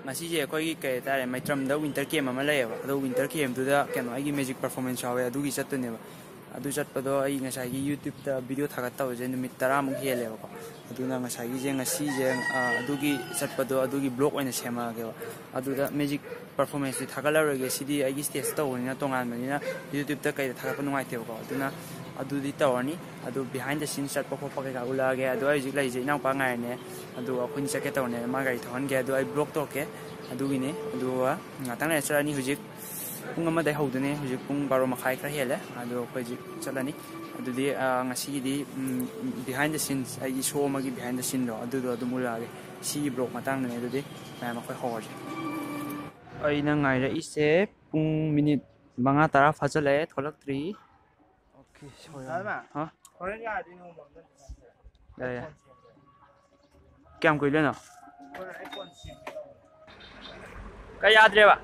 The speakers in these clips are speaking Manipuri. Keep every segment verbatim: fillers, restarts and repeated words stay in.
ꯉꯁꯤꯁꯦ ꯑꯩꯈꯣꯏꯒꯤ ꯀꯩ ꯍꯥꯏꯇꯥꯔꯦ, ꯃꯩꯇ꯭ꯔꯝꯗ ꯋꯤꯟꯇꯔ ꯀꯦꯝ ꯑꯃ ꯂꯩꯌꯦꯕ꯫ ꯑꯗꯣ ꯋꯤꯟꯇꯔ ꯀꯦꯝꯗꯨꯗ ꯀꯩꯅꯣ, ꯑꯩꯒꯤ ꯃꯦꯖꯤꯛ ꯄꯔꯐꯣꯔꯃꯦꯟꯁ ꯌꯥꯎꯋꯦ, ꯑꯗꯨꯒꯤ ꯆꯠꯇꯣꯏꯅꯦꯕ꯫ ꯑꯗꯨ ꯆꯠꯄꯗꯣ ꯑꯩ ꯉꯁꯥꯏꯒꯤ ꯌꯨꯇ꯭ꯌꯨꯕꯇ ꯚꯤꯗꯤꯑꯣ ꯊꯥꯒꯠꯇꯕꯁꯦ ꯅꯨꯃꯤꯠ ꯇꯔꯥꯃꯨꯛ ꯍꯦꯜꯂꯦꯕꯀꯣ꯫ ꯑꯗꯨꯅ ꯉꯁꯥꯏꯒꯤꯁꯦ, ꯉꯁꯤꯁꯦ, ꯑ, ꯑꯗꯨꯒꯤ ꯆꯠꯄꯗꯣ ꯑꯗꯨꯒꯤ ꯕ꯭ꯂꯣꯛ ꯑꯣꯏꯅ ꯁꯦꯝꯃꯛꯑꯒꯦꯕ꯫ ꯑꯗꯨꯗ ꯃꯦꯖꯤꯛ ꯄꯔꯐꯣꯔꯃꯦꯟꯁꯇꯤ ꯊꯥꯒꯠꯂꯔꯣꯏꯒꯦ, ꯁꯤꯗꯤ ꯑꯩꯒꯤ ꯁ꯭ꯇꯦꯖꯇ ꯇꯧꯕꯅꯤꯅ, ꯇꯣꯉꯥꯟꯕꯅꯤꯅ ꯌꯨꯇ꯭ꯌꯨꯕꯇ ꯀꯩꯗ ꯊꯥꯒꯠꯄ ꯅꯨꯡꯉꯥꯏꯇꯦꯕꯀꯣ꯫ ꯑꯗꯨꯅ ꯑꯗꯨꯗꯤ ꯇꯧꯔꯅꯤ꯫ ꯑꯗꯨ behind the scenes ꯆꯠꯄ ꯈꯣꯠꯄ ꯀꯩꯀꯥ ꯎꯠꯂꯛꯑꯒꯦ꯫ ꯑꯗꯣ ꯑꯩ ꯍꯧꯖꯤꯛ ꯂꯩꯔꯤꯁꯦ ꯏꯅꯥꯎꯄꯥ ꯉꯥꯏꯔꯅꯦ꯫ ꯑꯗꯨ ꯑꯩꯈꯣꯏꯅꯤ ꯆꯠꯀꯦ ꯇꯧꯔꯅꯦ, ꯃꯥ ꯒꯥꯔꯤ ꯊꯧꯍꯟꯒꯦ꯫ ꯑꯗꯣ ꯑꯩ ꯕ꯭ꯂꯣꯛ ꯇꯧꯔꯛꯀꯦ꯫ ꯑꯗꯨꯒꯤꯅꯦ꯫ ꯑꯗꯨꯒ ꯉꯥꯛꯇꯪ ꯂꯩꯔ ꯆꯠꯂꯅꯤ꯫ ꯍꯧꯖꯤꯛ ꯄꯨꯡ ꯑꯃꯗꯩ ꯍꯧꯗꯣꯏꯅꯦ꯫ ꯍꯧꯖꯤꯛ ꯄꯨꯡ ꯕꯥꯔꯣ ꯃꯈꯥꯏ ꯈꯔ ꯍꯦꯜꯂꯦ꯫ ꯑꯗꯣ ꯑꯩꯈꯣꯏ ꯍꯧꯖꯤꯛ ꯆꯠꯂꯅꯤ꯫ ꯑꯗꯨꯗꯤ, ꯑ, ꯉꯁꯤꯒꯤꯗꯤ, ꯎꯝ, behind the scenes, ꯑꯩꯒꯤ ꯁꯣ ꯑꯃꯒꯤ behind the sceneꯗꯣ, ꯑꯗꯨꯗꯣ ꯑꯗꯨꯝ ꯎꯠꯂꯛꯑꯒꯦ꯫ ꯁꯤꯒꯤ ꯕ꯭ꯂꯣꯛ ꯃꯇꯥꯡꯗꯅꯦ꯫ ꯑꯗꯨꯗꯤ ꯃꯌꯥꯝ ꯑꯩꯈꯣꯏ ꯍꯧꯔꯁꯦ꯫ ꯑꯩꯅ ꯉꯥꯏꯔꯛꯏꯁꯦ ꯄꯨꯡ ꯃꯤꯅꯤꯠ ꯃꯉꯥ ꯇꯔꯥ ꯐꯥꯖꯤꯜꯂꯛꯑꯦ, ꯊꯣꯛꯂꯛꯇ꯭ꯔꯤ꯫ ꯑꯣꯀꯦ, ꯁꯣꯏꯔꯦ꯫ ꯍꯥ? ꯍꯣꯔꯦꯟ ꯌꯥꯔꯗꯤ ꯅꯣꯡꯃ ꯑꯝꯇ ꯌꯥꯏ, ꯌꯥꯏ꯫ ꯀꯌꯥꯝ ꯀꯨꯏꯗꯣꯏꯅꯣ? ꯀꯩ ꯌꯥꯗ꯭ꯔꯦꯕ?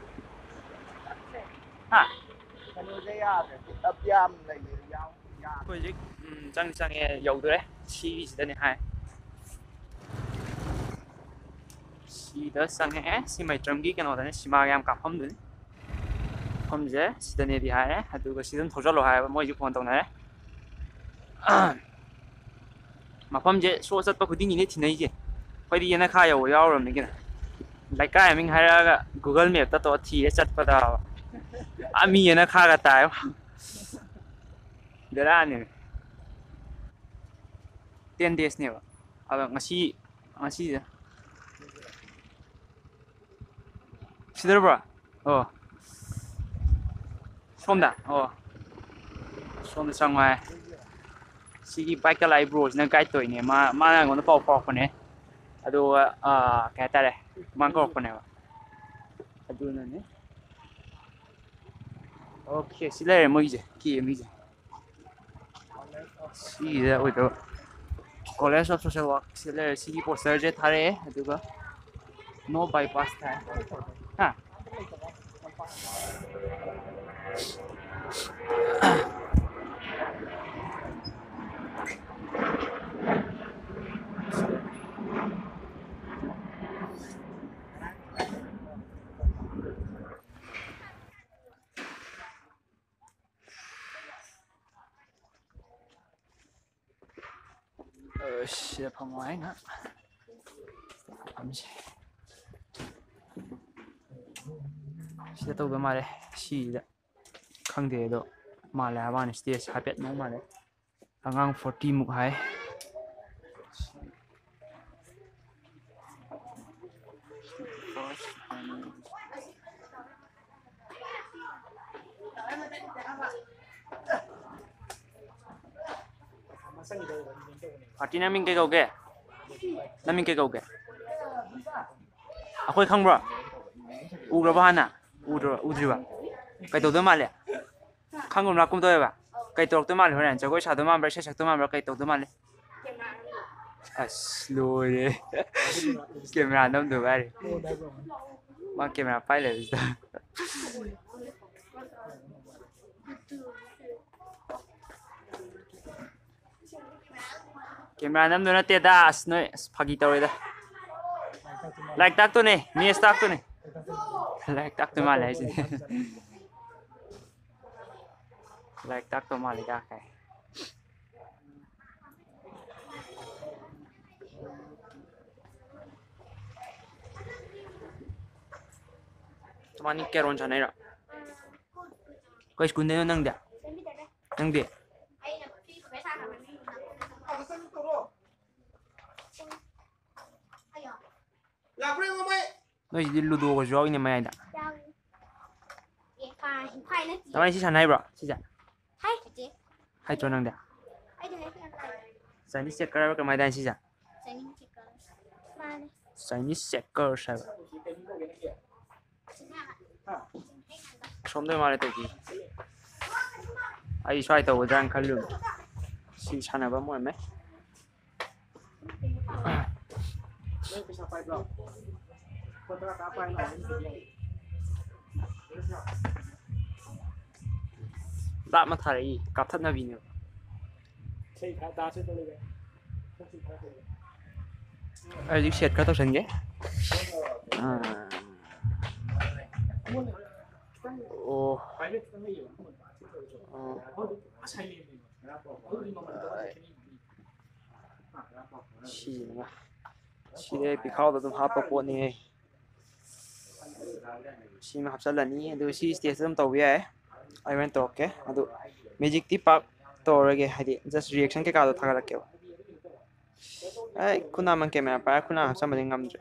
ꯍꯥ? ꯀꯩꯅꯣꯁꯦ ꯌꯥꯗ꯭ꯔꯦ, ꯄꯤꯛꯑꯞ ꯌꯥꯝ ꯂꯩꯌꯦ, ꯌꯥꯝ ꯌꯥꯗ꯭ꯔꯦ꯫ ꯑꯩꯈꯣꯏ ꯍꯧꯖꯤꯛ, ꯎꯝ, ꯆꯪ-, ꯆꯪꯉꯦ, ꯌꯧꯗꯣꯔꯦ꯫ ꯁꯤꯒꯤꯁꯤꯗꯅꯦ ꯍꯥꯏ꯫ ꯁꯤꯗ ꯆꯪꯉꯛꯑꯦ꯫ ꯁꯤ ꯃꯩꯇ꯭ꯔꯝꯒꯤ ꯀꯩꯅꯣꯗꯅꯦ, ꯁꯤꯃꯥꯒ ꯌꯥꯝ ꯀꯥꯞꯐꯝꯗꯨꯅꯤ꯫ ꯃꯐꯝꯁꯦ ꯁꯤꯗꯅꯦꯗꯤ ꯍꯥꯏꯔꯦ, ꯑꯗꯨꯒ ꯁꯤꯗ ꯑꯗꯨꯝ ꯊꯧꯖꯜꯂꯣ ꯍꯥꯏꯕ, ꯃꯣꯏꯁꯨ ꯐꯣꯟ ꯇꯧꯅꯔꯦ꯫ ꯃꯐꯝꯁꯦ ꯁꯣ ꯆꯠꯄ ꯈꯨꯗꯤꯡꯒꯤꯅꯦ ꯊꯤꯅꯩꯁꯦ꯫ ꯑꯩꯈꯣꯏꯗꯤ ꯌꯦꯅꯈꯥ ꯌꯧꯕ ꯌꯥꯎꯔꯕꯅꯤ ꯀꯩꯅꯣ꯫ ꯂꯩꯀꯥꯏ ꯃꯃꯤꯡ ꯍꯥꯏꯔꯛꯑꯒ Google Mapꯇ ꯇꯧꯔ ꯊꯤꯔ ꯆꯠꯄꯗ ꯑꯥ ꯃꯤ ꯌꯦꯅꯈꯥꯒ ꯇꯥꯏ꯫ ꯕꯦꯔꯥꯅꯦ꯫ Ten daysꯅꯦꯕ꯫ ꯑꯗꯣ ꯉꯁꯤ, ꯉꯁꯤꯁꯦ ꯁꯤꯗꯔꯕ꯭ꯔꯣ? ꯑꯣ꯫ ꯁꯣꯝꯗ? ꯑꯣ꯫ ꯁꯣꯝꯗ ꯆꯪꯉꯣ ꯍꯥꯏ꯫ ꯁꯤꯒꯤ bikeꯀ ꯂꯥꯛꯏ broꯁꯤꯅ guide ꯇꯧꯔꯤꯅꯦ꯫ ꯃꯥ, ꯃꯥꯅ ꯑꯩꯉꯣꯟꯗ ꯄꯥꯎ ꯐꯥꯎꯔꯛꯄꯅꯦ꯫ ꯑꯗꯨꯒ, ꯑꯥ, ꯀꯩ ꯍꯥꯏꯇꯥꯔꯦ? ꯃꯥꯅ ꯀꯧꯔꯛꯄꯅꯦꯕ꯫ ꯑꯗꯨꯅꯅꯦ꯫ ꯑꯣꯀꯦ, ꯁꯤ ꯂꯩꯔꯦ ꯃꯣꯏꯒꯤꯁꯦ, ꯀꯦꯝꯒꯤꯁꯦ꯫ ꯁꯤꯁꯤꯗ ꯑꯣꯏꯗꯧꯕ꯫ College of Social Work ꯁꯤ ꯂꯩꯔꯦ꯫ ꯁꯤꯒꯤ posterꯁꯦ ꯊꯥꯔꯛꯑꯦ, ꯑꯗꯨꯒ no bypass ꯊꯥꯏ꯫ ꯍꯥ? ꯑꯁ, ꯁꯤꯗ ꯐꯝꯃꯣ ꯍꯥꯏꯅ꯫ ꯐꯝꯁꯦ꯫ ꯁꯤꯗ ꯇꯧꯗꯧ ꯃꯥꯜꯂꯦ꯫ ꯁꯤꯗ ꯈꯪꯗꯦ ꯑꯗꯣ, ꯃꯥꯜꯂꯦ ꯍꯥꯏꯕ ꯋꯥꯅꯤ꯫ Stage ꯍꯥꯏꯐꯦꯠ ꯃꯑꯣꯡ ꯃꯥꯜꯂꯦ꯫ ꯑꯉꯥꯡ forty ꯃꯨꯛ ꯍꯥꯏ꯫ Party, ꯅꯪ ꯃꯤꯡ ꯀꯩ ꯀꯧꯒꯦ? ꯅꯪ ꯃꯤꯡ ꯀꯩ ꯀꯧꯒꯦ? ꯑꯩꯈꯣꯏ ꯈꯪꯕ꯭ꯔꯣ? ꯎꯈ꯭ꯔꯕ ꯍꯥꯟꯅ? ꯎꯗ꯭ꯔꯣ? ꯎꯗ꯭ꯔꯤꯕ? ꯀꯩꯗꯧꯗꯣꯏ ꯃꯥꯜꯂꯦ? ꯈꯪꯒꯨꯝ ꯂꯥꯛꯀꯨꯝ ꯇꯧꯋꯦꯕ꯫ ꯀꯩ ꯇꯧꯔꯛꯇꯣꯏ ꯃꯥꯜꯂꯦ ꯍꯣꯔꯦꯟ? ꯖꯒꯣꯏ ꯁꯥꯗꯣꯏ ꯃꯥꯟꯕ꯭ꯔꯥ, ꯏꯁꯩ ꯁꯛꯇꯣꯏ ꯃꯥꯟꯕ꯭ꯔꯥ, ꯀꯩ ꯇꯧꯗꯣꯏ ꯃꯥꯜꯂꯦ? ꯑꯁ, ꯂꯣꯏꯔꯦ꯫ Camera ꯅꯝꯗꯣꯏ ꯍꯥꯏꯔꯦ꯫ ꯃꯥ camera ꯄꯥꯏ ꯂꯩꯕꯁꯤꯗ꯫ Camera ꯅꯝꯗꯣꯏ ꯅꯠꯇꯦꯗ꯫ ꯑꯁ, ꯅꯣꯏ, ꯑꯁ, ꯐꯥꯒꯤ ꯇꯧꯔꯦꯗ꯫ ꯂꯥꯏꯔꯤꯛ ꯇꯥꯛꯇꯣꯏꯅꯦ, maths ꯇꯥꯛꯇꯣꯏꯅꯦ꯫ ꯂꯥꯏꯔꯤꯛ ꯇꯥꯛꯇꯣꯏ ꯃꯥꯜꯂꯦ ꯍꯥꯏꯁꯤꯗꯤ꯫ ꯂꯥꯏꯔꯤꯛ ꯇꯥꯛꯇꯧ ꯃꯥꯜꯂꯤꯗ ꯀꯥꯏ꯫ ꯃꯕꯥꯅꯤ carrom ꯁꯥꯟꯅꯩꯔꯣ? ꯀꯩ schoolꯗꯩꯅꯣ ꯅꯪꯗꯤ? ꯅꯪꯗꯤ? ꯅꯣꯏꯁꯤꯗꯤ ludoꯒꯁꯨ ꯌꯥꯎꯏꯅꯦ ꯃꯌꯥꯏꯗ꯫ ꯅꯕꯥꯅꯤ ꯁꯤ ꯁꯥꯟꯅ ꯍꯩꯕ꯭ꯔꯣ? ꯁꯤꯁꯦ? ꯍꯩꯇ꯭ꯔꯣ ꯅꯪꯗꯤ? Chinese checker ꯍꯥꯏꯕ꯭ꯔꯥ ꯀꯩꯅꯣꯝ ꯍꯥꯏꯗꯥꯏꯅꯦ ꯁꯤꯁꯦ? Chinese checkers ꯍꯥꯏꯕ꯫ ꯑꯁꯣꯝꯗ ꯃꯥꯜꯂꯦ ꯇꯧꯕꯤ꯫ ꯑꯩ ꯁ꯭ꯋꯥꯏ ꯇꯧꯒꯗ꯭ꯔꯥꯅ ꯈꯜꯂꯨꯕ꯫ ꯁꯤ ꯁꯥꯟꯅꯕꯝ ꯑꯣꯏꯔꯝꯃꯦ꯫ ꯂꯥꯞꯅ ꯊꯥꯔꯛꯏ, ꯀꯥꯞꯊꯠꯅꯕꯤꯅꯦꯕ꯫ ꯑꯩ ꯍꯧꯖꯤꯛ set ꯈꯔ ꯇꯧꯁꯟꯒꯦ꯫ ꯑꯥ꯫ ꯑꯣ꯫ ꯑꯥ꯫ ꯁꯤꯁꯤꯅ, ꯁꯤꯗꯤ ꯑꯩ ꯄꯤꯈꯥꯎꯗ ꯑꯗꯨꯝ ꯍꯥꯞꯄ ꯄꯣꯠꯅꯤꯍꯦ꯫ ꯁꯤꯃ ꯍꯥꯞꯆꯤꯜꯂꯅꯤ, ꯑꯗꯨꯒ ꯁꯤ stage ꯑꯗꯨꯝ ꯇꯧꯕ ꯌꯥꯏ꯫ ꯑꯩ ꯍꯣꯔꯦꯟ ꯇꯧꯔꯛꯀꯦ꯫ ꯑꯗꯨ magicꯇꯤ ꯄꯥꯛ ꯇꯧꯔꯔꯣꯏꯒꯦ, ꯍꯥꯏꯗꯤ just reaction ꯀꯩꯀꯥꯗꯣ ꯊꯥꯒꯠꯂꯛꯀꯦꯕ꯫ ꯑꯩ ꯈꯨꯅꯥꯃꯟ camera ꯄꯥꯏꯔ ꯈꯨꯅꯥꯃꯟ ꯍꯥꯞꯆꯟꯕꯗꯤ ꯉꯝꯗ꯭ꯔꯦ꯫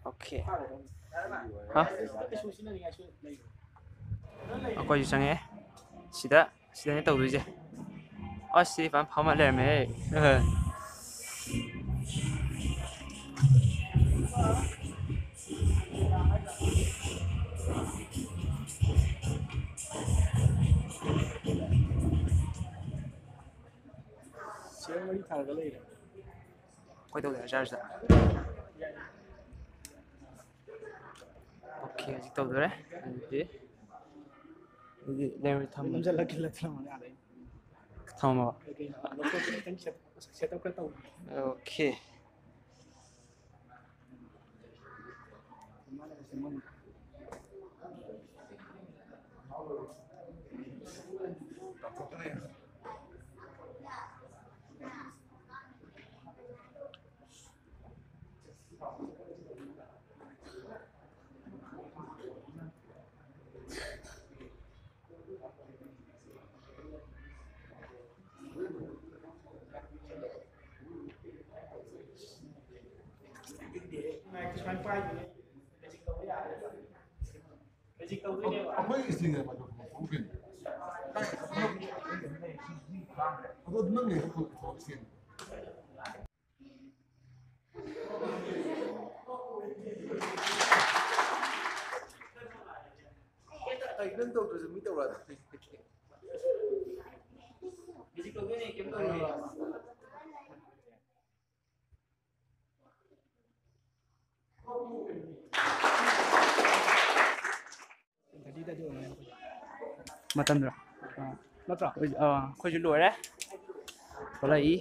Okay꯫ ꯍꯥ? ꯑꯩꯈꯣꯏꯁꯨ ꯆꯪꯉꯛꯑꯦ꯫ ꯁꯤꯗ, ꯁꯤꯗꯅꯦ ꯇꯧꯗꯣꯏꯁꯦ꯫ ꯑꯁ, ꯁꯤ ꯐꯖꯅ ꯐꯝꯃ ꯂꯩꯔꯝꯃꯦꯍꯦ꯫ ꯆꯤꯌꯔ ꯃꯔꯤ ꯊꯥꯔꯒ ꯂꯩꯔꯦ꯫ ꯀꯩꯗꯧꯗꯣꯏꯅꯣ ꯆꯥꯔꯖꯇ? Okay, ꯍꯧꯖꯤꯛ ꯇꯧꯗꯣꯔꯦ꯫ ꯑꯗꯨꯗꯤ, ꯑꯗꯨꯗꯤ ꯂꯩꯔꯣꯏ ꯊꯝꯃꯣ꯫ ꯅꯝꯁꯤꯜꯂ ꯈꯤꯜꯂ ꯊꯝꯃꯣ ꯌꯥꯔꯦ꯫ ꯊꯝꯃꯣ꯫ ꯀꯩ ꯀꯩꯅꯣ ꯂꯧꯊꯣꯛꯄ ꯈꯤꯇꯪ set-, setup ꯈꯔ ꯇꯧ꯫ Okay꯫ ꯑꯩꯈꯣꯏ ꯏꯁꯇꯦꯟꯗꯔ ꯃꯥꯏꯀ꯭ꯔꯣꯐꯣꯟ ꯊꯣꯛꯈꯤꯕꯅꯦ꯫ ꯑꯗꯣ ꯅꯪ ꯂꯩꯔꯗꯤ ꯄꯨꯊꯣꯛꯑꯣ ꯏꯁꯇꯦꯟꯗꯔ꯫ ꯀꯩꯅꯣ ꯅꯪ ꯇꯧꯗ꯭ꯔꯁꯨ ꯃꯤ ꯇꯧꯔꯛꯑꯗꯕꯅꯤ꯫ ꯃꯇꯝꯗꯨꯔꯣ? ꯑꯥ꯫ ꯅꯠꯇ꯭ꯔꯣ? ꯑꯩꯈꯣꯏ-, ꯑꯥ, ꯑꯩꯈꯣꯏꯁꯨ ꯂꯣꯏꯔꯦ꯫ ꯊꯣꯛꯂꯛꯏ꯫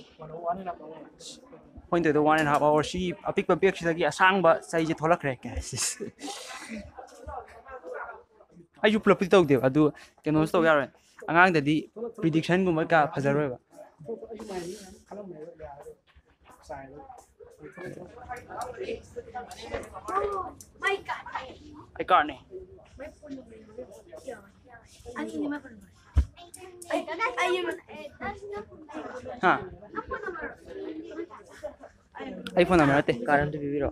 ꯑꯩꯈꯣꯏꯅ ꯇꯧꯗꯣꯏ one and half hour꯫ ꯁꯤ ꯑꯄꯤꯛꯄ ꯕꯦꯛꯁꯤꯗꯒꯤ ꯑꯁꯥꯡꯕ ꯆꯩꯁꯦ ꯊꯣꯛꯂꯛꯈ꯭ꯔꯦ꯫ ꯑꯩꯁꯨ ꯄꯨꯂꯞꯄꯨꯗꯤ ꯇꯧꯗꯦꯕ, ꯑꯗꯨ ꯀꯩꯅꯣꯁꯨ ꯇꯧ ꯌꯥꯔꯣꯏ꯫ ꯑꯉꯥꯡꯗꯗꯤ predictionꯒꯨꯝꯕ ꯀꯌꯥ ꯐꯖꯔꯣꯏꯕ꯫ ꯑꯩ ꯀꯥꯔꯅꯦ꯫ ꯍꯥ? ꯑꯩ ꯐꯣꯟ ꯅꯝꯕꯔ ꯅꯠꯇꯦ꯫ ꯀꯥꯔ ꯑꯝꯇ ꯄꯤꯕꯤꯔꯣ꯫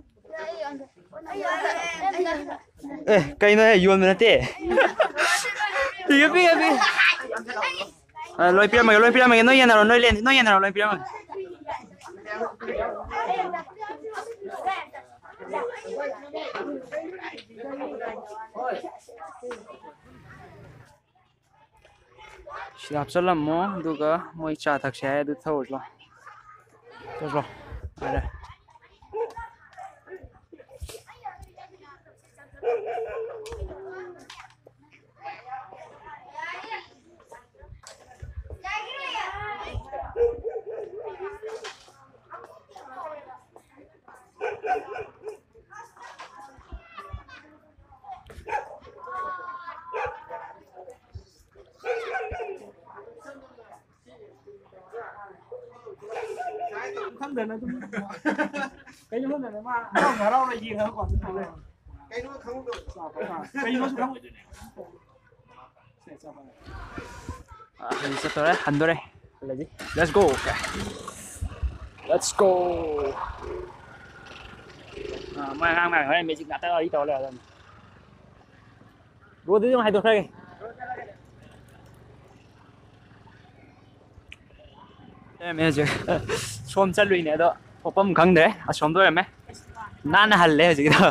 ꯑꯦ, ꯀꯩꯅꯣꯍꯦ, ꯌꯣꯟꯕ ꯅꯠꯇꯦ꯫ ꯄꯤꯌꯨ, ꯄꯤꯌꯨ, ꯄꯤꯌꯨ꯫ ꯑ, ꯂꯣꯏ ꯄꯤꯔꯝꯃꯒꯦ, ꯂꯣꯏ ꯄꯤꯔꯝꯃꯒꯦ꯫ ꯅꯣꯏ ꯌꯦꯟꯅꯔꯣ, ꯅꯣꯏ ꯂꯦꯟ-, ꯅꯣꯏ ꯌꯦꯟꯅꯔꯣ, ꯂꯣꯏ ꯄꯤꯔꯝꯃꯒꯦ꯫ ꯁꯤꯗ ꯍꯥꯞꯆꯜꯂꯝꯃꯣ, ꯑꯗꯨꯒ ꯃꯣꯏ ꯆꯥ ꯊꯛꯁꯦ ꯍꯥꯏ, ꯑꯗꯨ ꯊꯛꯎꯔꯁꯤ ꯂꯥꯎ꯫ ꯆꯠꯂꯣ꯫ ꯌꯥꯔꯦ꯫ ꯈꯪꯗꯅ ꯑꯗꯨꯝ ꯀꯩꯅꯣ ꯈꯪꯗꯅ ꯃꯥ ꯍꯔꯥꯎꯅ ꯍꯔꯥꯎꯅ ꯌꯦꯡꯉꯒꯀꯣ ꯑꯗꯨꯝ ꯇꯧ ꯂꯩꯔꯝꯃꯦ꯫ ꯀꯩꯅꯣ ꯈꯪꯍꯧꯗꯕ꯫ ꯀꯩꯅꯣꯁꯨ ꯈꯪꯉꯣꯏꯗꯣꯏꯅꯦ꯫ ꯑ, ꯍꯧꯖꯤꯛ ꯆꯠꯇꯣꯔꯦ, ꯍꯟꯗꯣꯔꯦ꯫ ꯍꯜꯂꯁꯤ꯫ Let's go꯫ Let's go꯫ ꯑ, ꯃꯣꯏ ꯑꯉꯥꯡ ꯃꯌꯥꯝ ꯍꯣꯔꯦꯟ ꯃꯦꯖꯤꯛ ꯉꯥꯛꯇ ꯋꯥꯔꯤ ꯇꯧꯔ ꯂꯩꯔꯗꯕꯅꯤ꯫ ꯕ꯭ꯔꯣꯗꯨꯗꯤ ꯑꯃꯨꯛ ꯍꯥꯏꯗꯣꯛꯈ꯭ꯔꯒꯦ꯫ ꯂꯩꯔꯝꯃꯦ ꯍꯧꯖꯤꯛ꯫ ꯁꯣꯝ ꯆꯠꯂꯨꯏꯅꯦ, ꯑꯗꯣ ꯊꯣꯛꯐꯝ ꯈꯪꯗ꯭ꯔꯦ꯫ ꯑꯁꯣꯝꯗ ꯑꯣꯏꯔꯝꯃꯦ꯫ ꯅꯥꯟꯅ ꯍꯜꯂꯦ ꯍꯧꯖꯤꯛꯀꯤꯗꯣ꯫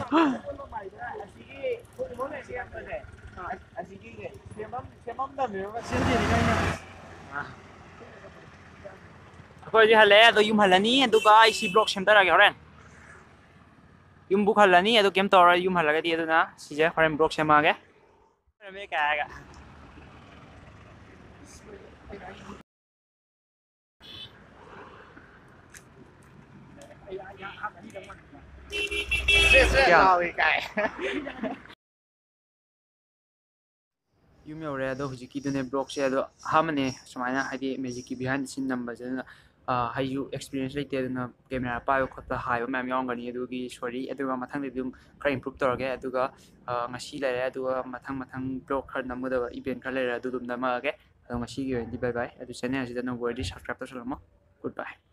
ꯑꯩꯈꯣꯏ ꯍꯧꯖꯤꯛ ꯍꯜꯂꯛꯑꯦ, ꯑꯗꯣ ꯌꯨꯝ ꯍꯜꯂꯅꯤ, ꯑꯗꯨꯒ ꯑꯩ ꯁꯤ ꯕ꯭ꯂꯣꯛ ꯁꯦꯝꯗꯔꯛꯑꯒꯦ ꯍꯣꯔꯦꯟ꯫ ꯌꯨꯝꯕꯨꯛ ꯍꯜꯂꯅꯤ, ꯑꯗꯨ ꯀꯩꯝ ꯇꯧꯔꯔꯣꯏ, ꯌꯨꯝ ꯍꯜꯂꯒꯗꯤ꯫ ꯑꯗꯨꯅ ꯁꯤꯁꯦ ꯍꯣꯔꯦꯟ ꯕ꯭ꯂꯣꯛ ꯁꯦꯝꯃꯛꯑꯒꯦ꯫ ꯂꯩꯔꯝꯃꯦ ꯀꯥꯏ ꯍꯥꯏꯔꯒ꯫ ꯁ꯭ꯔꯦ ꯁ꯭ꯔꯦ ꯀꯌꯥ? ꯂꯥꯎꯏ ꯀꯥꯏ꯫ ꯌꯨꯝ ꯌꯧꯔꯦ꯫ ꯑꯗꯣ ꯍꯧꯖꯤꯛꯀꯤꯗꯨꯅꯦ vlogꯁꯦ꯫ ꯑꯗꯣ ꯑꯍꯥꯟꯕꯅꯦ ꯁꯨꯃꯥꯏꯅ, ꯍꯥꯏꯗꯤ magicꯀꯤ behind the scene ꯅꯝꯕꯁꯦ꯫ ꯑꯗꯨꯅ ꯑꯩꯁꯨ experience ꯂꯩꯇꯦ, ꯑꯗꯨꯅ camera ꯄꯥꯏꯕ ꯈꯣꯠꯄ ꯍꯥꯏꯕ ꯃꯌꯥꯝ ꯌꯥꯎꯔꯝꯒꯅꯤ, ꯑꯗꯨꯒꯤ sorry꯫ ꯑꯗꯨꯒ ꯃꯊꯪꯗꯗꯤ ꯑꯗꯨꯝ ꯈꯔ improve ꯇꯧꯔꯒꯦ꯫ ꯑꯗꯨꯒ ꯉꯁꯤ ꯂꯩꯔꯦ, ꯑꯗꯨꯒ ꯃꯊꯪ ꯃꯊꯪ vlog ꯈꯔ ꯅꯝꯒꯗꯕ event ꯈꯔ ꯂꯩꯔꯦ, ꯑꯗꯨ ꯑꯗꯨꯝ ꯅꯝꯃꯛꯑꯒꯦ꯫ ꯑꯗꯣ ꯉꯁꯤꯒꯤ ꯑꯣꯏꯅꯗꯤ bye bye꯫ ꯑꯗꯨ channel ꯑꯁꯤꯗ ꯑꯅꯧꯕ ꯑꯣꯏꯔꯗꯤ subscribe ꯇꯧꯁꯜꯂꯝꯃꯣ꯫ Goodbye꯫